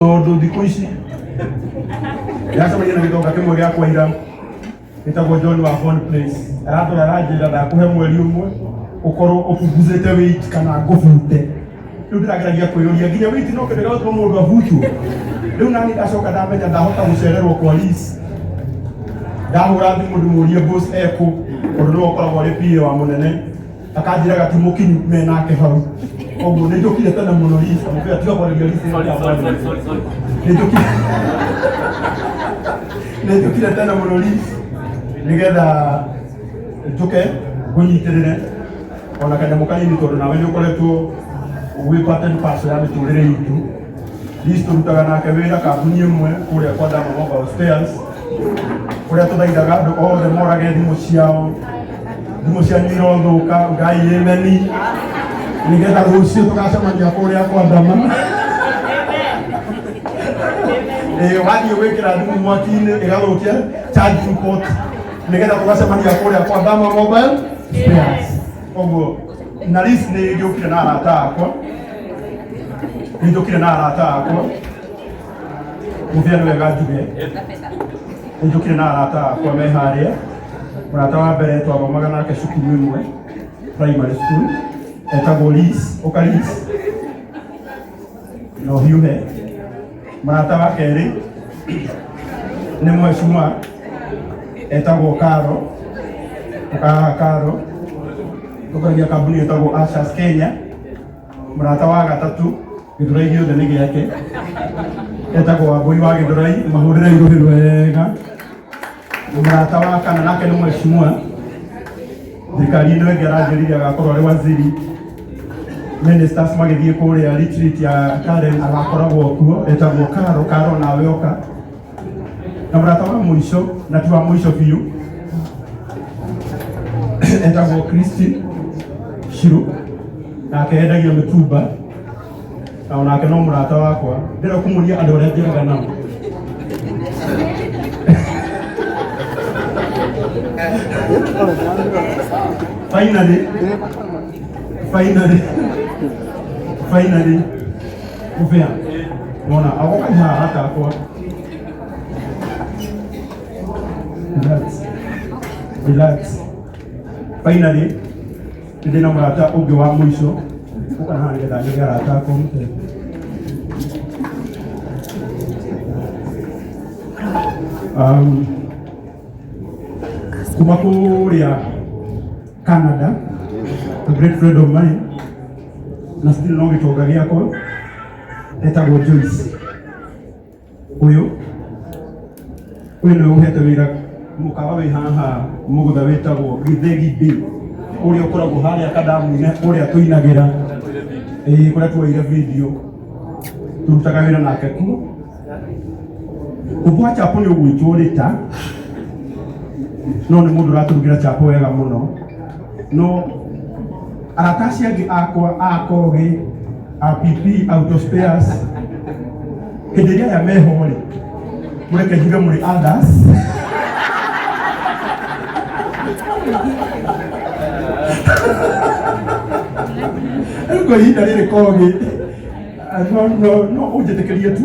Tondũ thikũ ici ndĩracemania na gĩtonga kĩmwe gĩakwa ira gĩtagwo John wa Phone Place, aratũra aranjĩra ndakũhe mweri ũmwe ũkorwo ũpunguzĩte weight kana ngũbute. Rĩu ndĩrageragia kwĩyũria nginya weight no kĩndũ gĩa gũtũma mũndũ abutwo. Rĩu nani ndacoka ndamenya ndahota gũcererwo kwa Liz, ndahũra thimũ ndĩmũrie boss ekũ, tondũ nĩwe ũkoragwo arĩ PA wa mũnene, akanjĩraga ti mũkinyu me nake hau. Koguo nĩ njũkire tene mũno Liz, amũbĩa tiga kwarĩria Liz. Sorry, sorry, sorry, sorry, sorry. Nĩ njũkire tene mũno Liz, nĩgetha njũke ngũnyitĩrĩre ona kanyamũ kanini, tondũ nawe nĩ ũkoretwo wĩ part and parcel ya mĩtũrĩre itũ. Liz tũrutaga nake wĩra kambuni ĩmwe kũrĩa kwa Dama Mobile Spares, kũrĩa tũthaithaga andũ othe morage thimũ ciao, thimũ cianyu irothũka, ngai ĩmeni, nĩgetha rũciũ tũgacemania kũrĩa kwa Dama. Ĩĩ, wathiĩ gwĩkĩra thimũ mwaki-inĩ ĩgathũkia charging port, nĩgetha tũgacemania kũrĩa kwa Dama Mobile Spares. Koguo na Liz nĩ njũkire na arata akwa, nĩ njũkire na arata akwa, mũthia nĩ wega njuge nĩ njũkire na arata akwa me harĩa. Mũrata wa mbere twathomaga nake cukuru ĩmwe, primary school, etagwo Liz. Ũka Liz na ũhiũhe. Mũrata wa kerĩ nĩ mheshimiwa etagwo Karo. Ũkahaha Karo, tũkoragia kambuni ĩtagwo Ashas Kenya. Mũrata wa gatatũ, Gĩthũrai gĩothe nĩ gĩake, etagwo Wambũi wa Gĩthũrai, mahũrĩre irũhĩ wega. Mũrata wa kana nake nĩ mheshimiwa thirikari ĩno ĩngĩ aranjĩrire agakorwo arĩ waziri, ministers magĩthiĩ kũrĩa retreat ya Karen agakoragwo kuo, etagwo Karo. Karo, nawe oka. Na mũrata wa mũico na ti wa mũico biũ etagwo Christine Shiru, nake endagia mĩtumba na onake no mũrata wakwa. Ndĩrenda kũmũria andũ arĩa njeraga nao. Finally, finally, finally, mũbĩa wona agoka haha arata akwa. Relax, relax. Finally ndĩ na mũrata ũngĩ wa mũico. Ũka haha nĩgetha nyone arata akwa mũtwe. Kuma kũrĩa Canada, a great friend of mine na still no gĩtonga gĩakwa, etagwo Joyce. Ũyũ nĩwe ũhete wĩra mũkawa wĩ haha mũgũtha wĩtagwo Githegi Bay, ũrĩa ũkoragwo harĩa kadamu-inĩ kũrĩa tũinagĩra, ĩĩ, kũrĩa tuoire video, tũrutaga wĩra nake kuo. Ũkwa chapo nĩ ũgwĩtwo rĩta, no nĩ mũndũ ũratũrugĩra chapo wega mũno. No arata acio angĩ akwa a Kogi, a PP Auto Spares, hĩndĩ ĩrĩa aya meho rĩ, mũreke njuge mũrĩ others. Rĩu kwa ihinda rĩrĩ Kogi, no no no ũnjĩtĩkĩrie tu,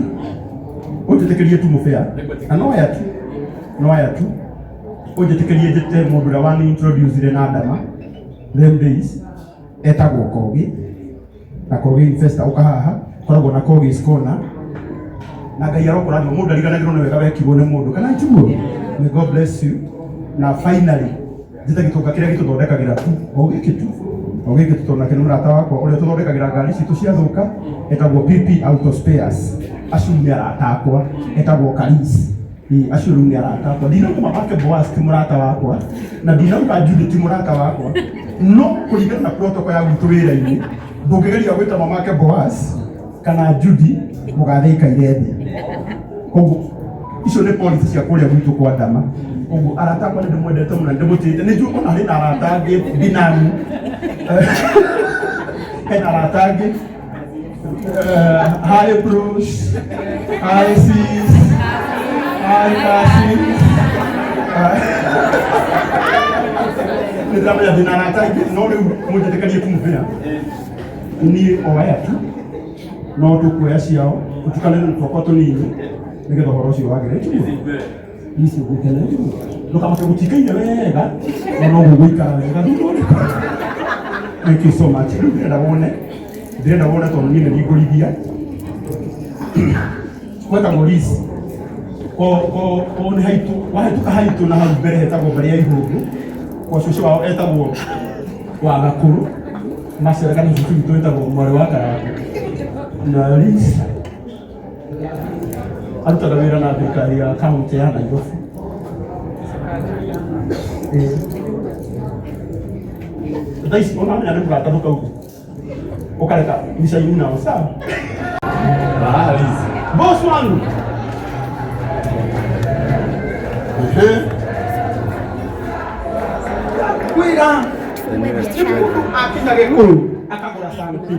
ũnjĩtĩkĩrie tu mũbĩa, na no aya tu, no aya tu, ũnjĩtĩkĩrie njĩte mũndũ ũrĩa wani introduce na Ndama them days, etagwo Kogi na Kogi Investor. Ũka haha, koragwo na Kogi's Corner, na Ngai arokũrathima. Mũndũ ndariganagĩrwo nĩ wega wekirwo nĩ mũndũ, kana tiguo? May God bless you. Na finally njĩte gĩtonga kĩrĩa gĩtũthondekagĩra tu, o gĩkĩ tu, o gĩkĩ tu, tondũ nake nĩ mũrata wakwa, ũrĩa ũtũthondekagĩra ngari citũ ciathũka, etagwo PP Auto Spares. Acio nĩ arata akwa, etagwo Karis. Ĩĩ, acio rĩu nĩ arata akwa. Ndinauga mamake Boaz ti mũrata wakwa na ndinauga Judy ti mũrata wakwa, no kũringana na protocol ya gwitũ wĩra-inĩ, ndũngĩgeria gwĩta mamake Boaz kana Judy mũgathe ikaire thĩ. Koguo icio nĩ policy cia kũrĩa gwitũ kwa Ndama. Koguo arata akwa nĩ ndĩmwendete mũno, nĩ ndĩmũtĩĩte. Nĩ njũĩ ona harĩ na arata angĩ binamu, hena arata angĩ. Hi Bruce, hi sis, hi cousins. Nĩ ndĩramenya ndĩna arata aingĩ, no rĩu mũnjĩtĩkĩrie kũmũbĩra niĩ o aya tu no tũkuoya ciao. Ũtukanĩre na twakwa tũnini nĩgetha ũhoro ũcio wagĩre. Ici ũgũkena ndũkamake gũtikaire wega na no gũgũikara wega thutha ũrĩkũ. Thank you so much. Rĩu ndĩrenda wone tondũ niĩ nĩ ndingũrithia gwetagwo Liz ko nĩ haitũ wahĩtũka haitũ na hau mbere hetagwo mbarĩ ya ihũngũ kwa cũcũ wao etagwo wa gakũrũ macereka kana cũcũ witũ wĩtagwo mwarĩ wa karangũ na Liz arutaga wĩra na thirikari ya kaunti ya Nairobi. Ĩĩ. Thaa ici ona menya nĩ mũrata ndũkauge ũkareka nisaini nao sawa. Ah, Liz. Boss wangu. Ehe. Kwĩra nĩ mũndũ akinya Gĩkũyũ akagũra santi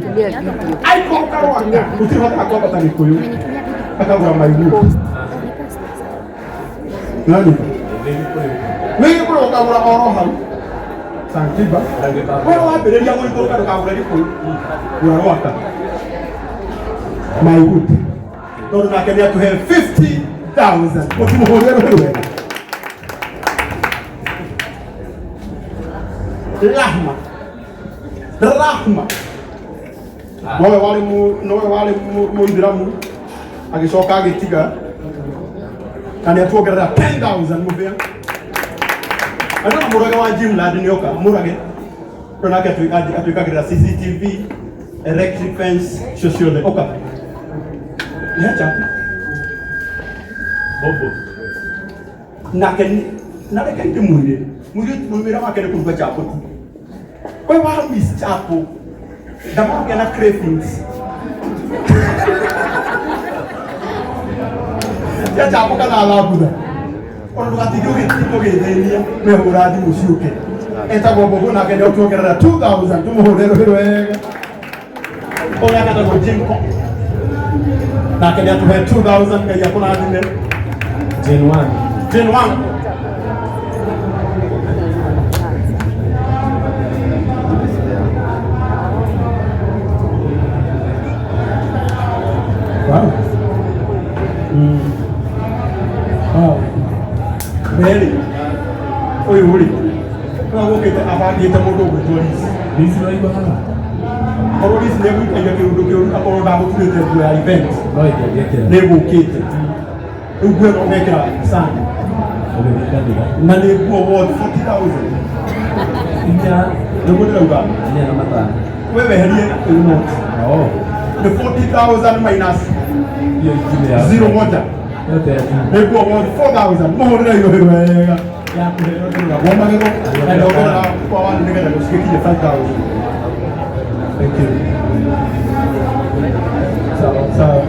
aikũrũka Rwaka gũtirĩ hotaga kwambata Gĩkũyũ akagũra maiguo nani wĩ Gĩkũyũ ũkagũra oro hau Santiba we wambĩrĩria gũikũrũka ndũkagũre Gĩkũyũ gũra Rwaka my good tondũ nake nĩ atũhe 50,000 mũtimũhũrĩre rũhĩ wega. Rahma Rahma nowe warĩ mũithĩramu agĩcoka agĩtiga na nĩ atuongerera 10,000 mũbĩa andũ na mũrage wa Jim Lad nĩ oka mũrage rĩu nake atuĩkagĩrĩra CCTV electric fence cio ciothe oka nĩ hachapi. Bobo. Nake na reke ndĩmwĩre mũirĩtu ũyũ wĩra wake nĩ kũruga chapo tu. We wa miss chapo ndamagĩa na cravings cia chapo kana thambutha ona ndũgatinde ũgĩthĩnia mehũra thimũ ciũke etagwo Bobo nake nĩ ũtuongerera 2000 tũmũhũre rũhĩ wega. Ũrĩa etagwo Jimco nake nĩ atũhe 2000 Ngai akũrathime. Gen 1. Gen 1. Wow. Wow. Mary, ũyũ rĩ, ũyũ gũkĩte abangĩte mũndũ ũgwĩtwo Liz. Liz no igua haha. Korwo Liz nĩ egũikaire kĩũndũ kĩũru akorwo ndagũturĩte nguo ya event No ingĩangĩekĩra. nĩ gũkĩte. Rĩu nguo ĩno ũgekĩra Sunday Ũgĩthiĩ kanitha. Na nĩ nguo worth 40,000. Inya. Nĩguo ndĩrauga. Inya na matano. We weherie rĩu note. Oh. Nĩ 40,000 minus Hiyo ingine ya. zero moja. Yote ya juu. Nĩ nguo worth 4000. Mũhũrĩre irũhĩ wega. Ya kũheo ndĩrũragwo magego na ndongerera kwa wanu nĩgetha gũcikinyie 5000. Thank you. Sawa sawa.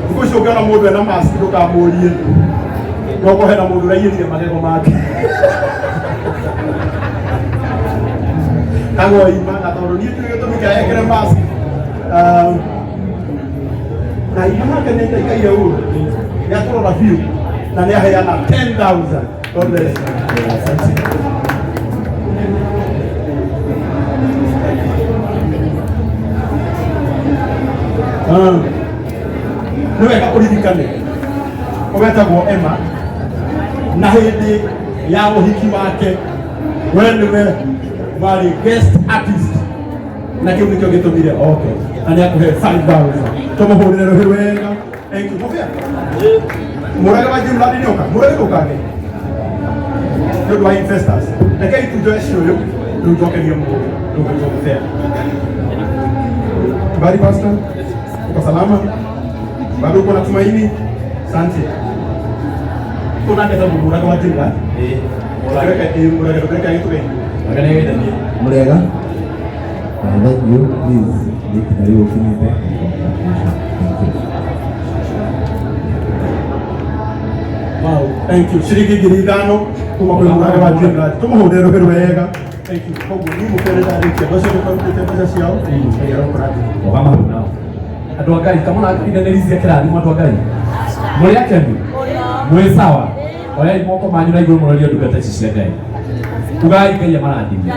Thikũ ici ũngĩona mũndũ ena mask ndũkamũrie. Nokorwo hena mũndũ ũraiyĩrire magego make. Kagoima na tondũ niĩ ndiũĩ gĩtũmi kĩa ekĩre mask. Na ima nake nĩ ndaikaire ũru. Nĩ atũrora biũ na nĩ aheana 10,000. God bless you. Asante. Ah. Nĩ wega ũririkane ũgetagwo Emma na hĩndĩ ya ũhiki wake we nĩwe warĩ guest artist na kĩu nĩkĩo gĩtũmire oke na nĩ akũhe 5000 tũmũhũrĩre rũhĩ wega. Thank you. Mũbĩa mũrage wa Jimlandi nĩ oka mũrage ndũkage nĩ ũndũ wa investors rekei tu njoe ciũyũ rĩu njokerie mũndũ rĩu ngwĩtwo Mũbĩa. Habari pastor, uko salama? Bado uko na tumaini? Asante. Unaketa mũraga wa Jimlandi. Eh. Mũrage ndũkareke agĩtũgeithie. Mũrage. Murega. Thank you. Please, nĩ ikinya rĩu ũkinyĩte. Thank you. Wow, thank you. Ciringi 5,000 kuma kwĩ mũrage wa Jimlandi. Tũmũhũrĩre rũhĩ wega. Thank you. Koguo niĩ mũkĩre ndarĩkia. Andũ acio nĩmarutĩte mbeca ciao. Ngai arokũrathima. Rũgama hau nao. Andũ a Ngai, kamũra nĩ kĩrathimo andũ a Ngai. Mũrĩ akenu? Mwĩ sawa? Oyai moko manyu na igũrũ mũrorie ndungata ici cia Ngai. Ugai Ngai amarathime.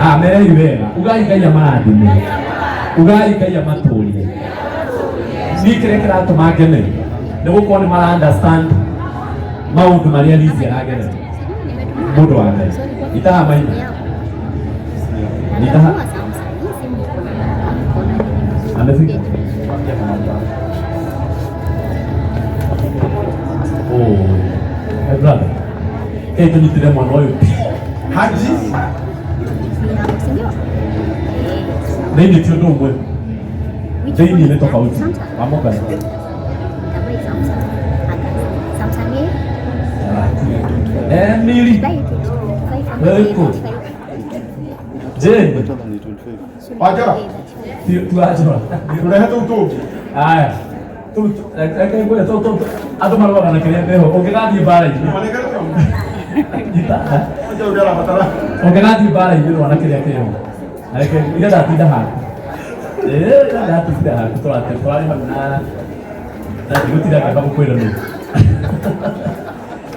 Ah, merei wega. Ugai Ngai amarathime. Ugai Ngai amatũrie. Niĩ kĩrĩa kĩratũma ngene nĩ gũkorwo nĩ mara understand maũndũ marĩa Lizzy aragerera. Mũndũ wa Ngai itaha maina itaha amefika. Oh, my brother. Hey, tũnyitire mwana ũyũ Haji thĩinĩ ti ũndũ ũmwe, thĩinĩ nĩ tofauti wa mũgana. Emily Wĩkũ? Jane Wanjara tuanjora tũrehe tũu tũngĩ. Aya, reke ngwĩre tũu andũ marũaga na kĩrĩa meho ũngĩgathiĩ mbara-inĩ Manengere tũu. Nyita. Wanjara ũrĩa arabatara. Ũngĩgathiĩ mbara-inĩ rũa na kĩrĩa kĩho. Reke ira ndatinda haku. Ĩĩ, ira ndatinda haku tũrate tũrarĩ hau na na ndigũtinda ngĩamba gũkwĩra nũ.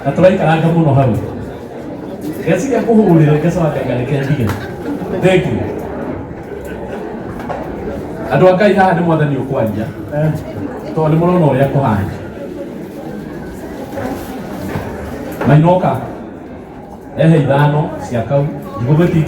Na tũraikaranga mũno hau. Ngeciria ngũhũrĩre ngacoka ngaiga reke ndige. Thank you. Andũ a Ngai haha nĩ mwathani ũkwaria tondũ nĩ mũrona ũrĩa kũhana. Mainoka ehe ithano cia kau ndigũgĩtinda.